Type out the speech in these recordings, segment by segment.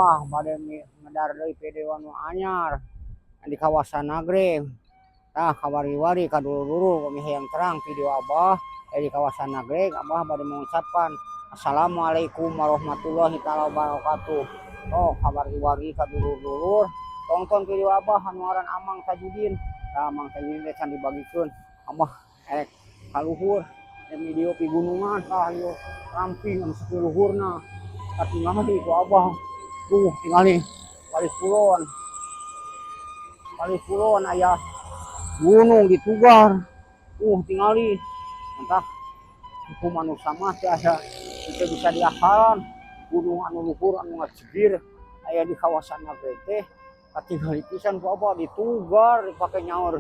Wah, bade medar deui video anu anyar di kawasan Nagreg. Tah, kawari-wari ka dulur-dulur, kami hayang terang video Abah di kawasan Nagreg. Abah bade mengucapkan assalamualaikum warahmatullahi taala wabarakatuh. Oh, kawari-wari ka dulur-dulur, tonton video Abah anu ngaran Amang Tajudin. Tah, Amang Tajudin teh can dibagikeun. Abah erek kaluhur video pi gunungan. Tah, ieu ramping anu sakieu luhurna, katingali ku Abah. Tuh, tingali palih kulon. Palih kulon aya gunung ditugar. Tuh, tingali. Entah hukum manusia mah teu aya teu bisa diakalan. Gunung anu luhur anu ngajegir aya di kawasan Nagreg teh katingali pisan ku Abah ditugar, dipake nyaur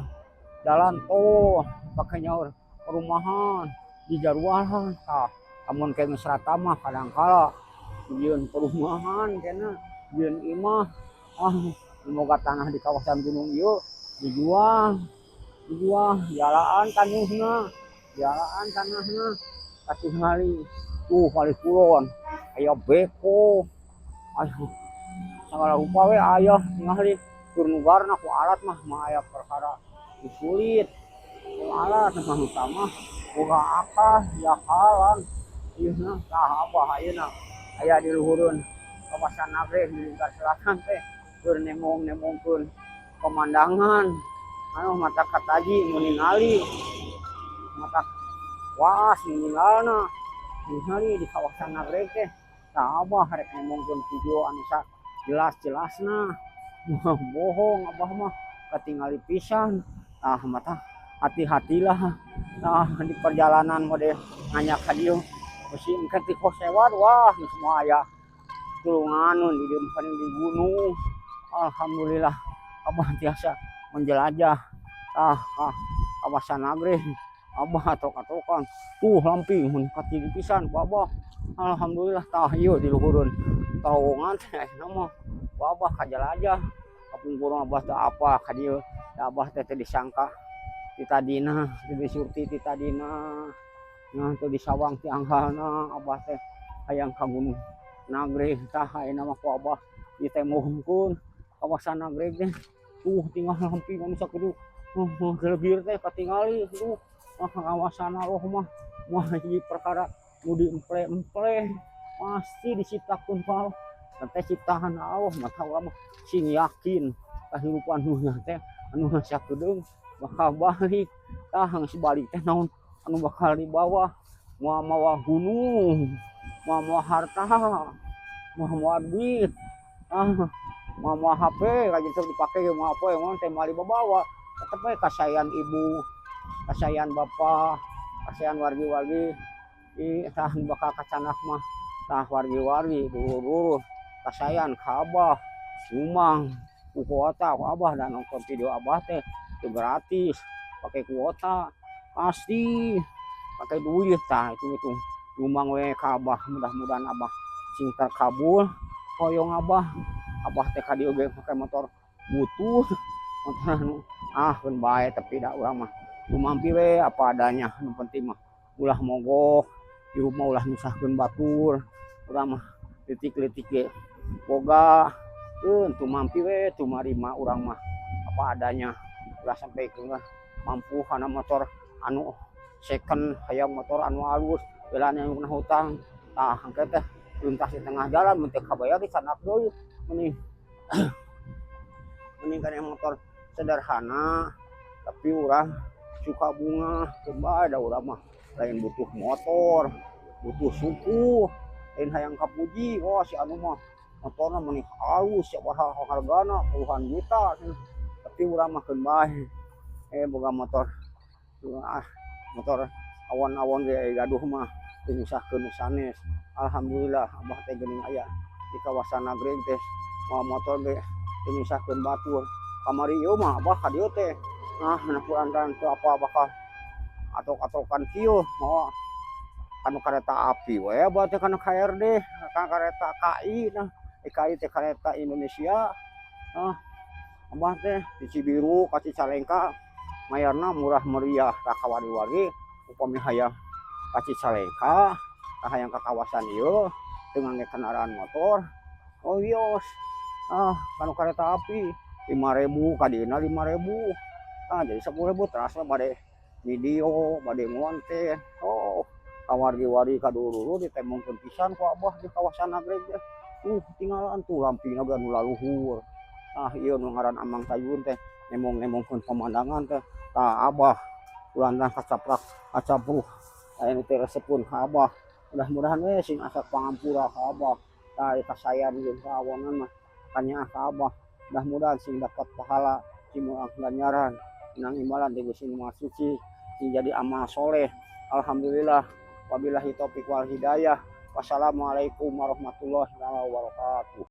jalan tol, dipake nyaur perumahan, dijaruahan. Tah, lamun ke geus rata mah kadangkala dijieun perumahan cenah, jieun imah. Ah, boga tanah di kawasan gunung ieu dijual, dijual, dialaan taneuhna, dialaan tanahna. Katingali tuh palih kulon aya beko, aya sagala rupa we aya. Tingali keur nugarna ku alat mah moal aya perkara sulit ku alat mah, utama boga akal diakalan ieuna. Tah, Abah ayeuna aya di luhureun kawasan Nagreg di Lingkar Selatan teh keur nembong-nembongkeun pemandangan anu mata kataji nu ningali, mata waas ninggalna ningali di kawasan Nagreg teh. Tah, Abah rek nembongkeun video anu jelas-jelasna, moal bohong Abah mah, katingali pisan. Tah, mata hati-hatilah. Tah, di perjalanan mode nganyak ka dieu bisi engke ti kosewad. Wah, geus moal aya tulunganeun di dieu mah di gunung. Alhamdulillah Abah tiasa menjelajah. Tah, ah, kawasan Nagreg Abah atok-atokan. Tuh, lamping mun katingali pisan ku Abah. Alhamdulillah. Tah, ieu di luhureun terowongan teh ayeuna mah ku Abah kajelajah. Kapungkur Abah teu apal ka dieu da Abah teh teu disangka ti tadina, teu disurti ti tadina. Nah, teu disawang ti anggalna Abah teh hayang ka Gunung Nagreg. Tah, ayeuna mah ku Abah ditembongkeun kawasan Nagreg teh. Tuh, tinggal lamping anu sakitu gelegir teh katingali. Tuh, ah, kawasan Allah mah moal hiji perkara nu diemple-emple, pasti diciptakeun ku Allah teh, ciptaan Allah. Maka urang mah sing yakin kahirupan dunya teh anu sakedeung bakal balik. Tah, geus balik teh naon anu bakal dibawa? Moal mawa gunung, moal mawa harta, moal mawa duit, ah, moal mawa HP kajitu dipake ge moal poe mun teh moal dibabawa. Tetep we kasayan ibu, kasayan bapak, kasayan wargi-wargi. Ih, tah, bakal kacandak mah. Tah, wargi-wargi, dulur-dulur, kasayan ka Abah, nyumbang ku kuota ku Abah, dan nonton video Abah teh teu gratis, pake kuota pasti pakai duit. Tah, hitung-hitung nyumbang we ka Abah, mudah-mudahan Abah sing terkabul hoyong Abah. Abah teh ka dieu ge make motor butut, motor anu ah keun bae, tapi da urang mah tumampi we apa adanya. Nu penting mah ulah mogok hirup mah, ulah nyusahkeun batur. Urang mah leutik-leutik ge boga, keun tumampi we, tumarima urang mah apa adanya, ulah sampai mampu kana motor anu second, hayang motor anu alus geulana na hutang. Tah, engke teh luntas di tengah jalan, mun teu kabayar dicandak deui. Mending mending kana motor sederhana tapi urang suka bungah, keun bae, da urang mah lain butuh motor, butuh suku, lain hayang kapuji, "Wah, si anu mah motorna meuni halus, sabaraha hargana, puluhan juta," tapi urang mah keun bae boga motor, ah, motor awon-awon ge gaduh mah teu nyusahkeun nu sanes. Alhamdulillah Abah teh geuning aya di kawasan Nagreg teh mawa motor ge teu nyusahkeun batur. Kamari ieu mah Abah ka dieu teh, nah, lantaran teu apal bakal atok-atokan kieu, mawa kanu kareta api we Abah teh, kana KRD, kana kareta KAI. Nah, KAI teh Kereta Indonesia. Ah, Abah teh di Cibiru ka Cicalengka mayarna murah meriah. Tah, kawari-wari upami hayang ka Cicalengka, tah, hayang ka kawasan ieu teu ngangge kendaraan motor. Oh wios. Ah, kanu kereta api 5.000, kadieuna 5.000. Ah, jadi 10.000 terasa bade video, bade ngonten. Oh, ka wargi-wargi, ka dulur ditembongkeun pisan ku Abah di kawasan Nagreg teh. Tinggalan tuh lampina ge anu laluhur. Ah, ieu nu ngaran Amang Tayun teh nembong-nembongkeun pemandangan teh. Tah, Abah ulah kacaprak kacapruh aya nu teu resepeun ka Abah. Mudah-mudahan we sing asa pangampura ka Abah. Tah, kasayan jeung kaawonan mah kanyaah ka Abah. Mudah-mudahan sing dapat pahala, sing meunang ganjaran, meunang imbalan ti Gusti Nu Maha Suci, sing jadi amal soleh. Alhamdulillah, wabillahi taufik wal hidayah. Wassalamualaikum warahmatullahi wabarakatuh.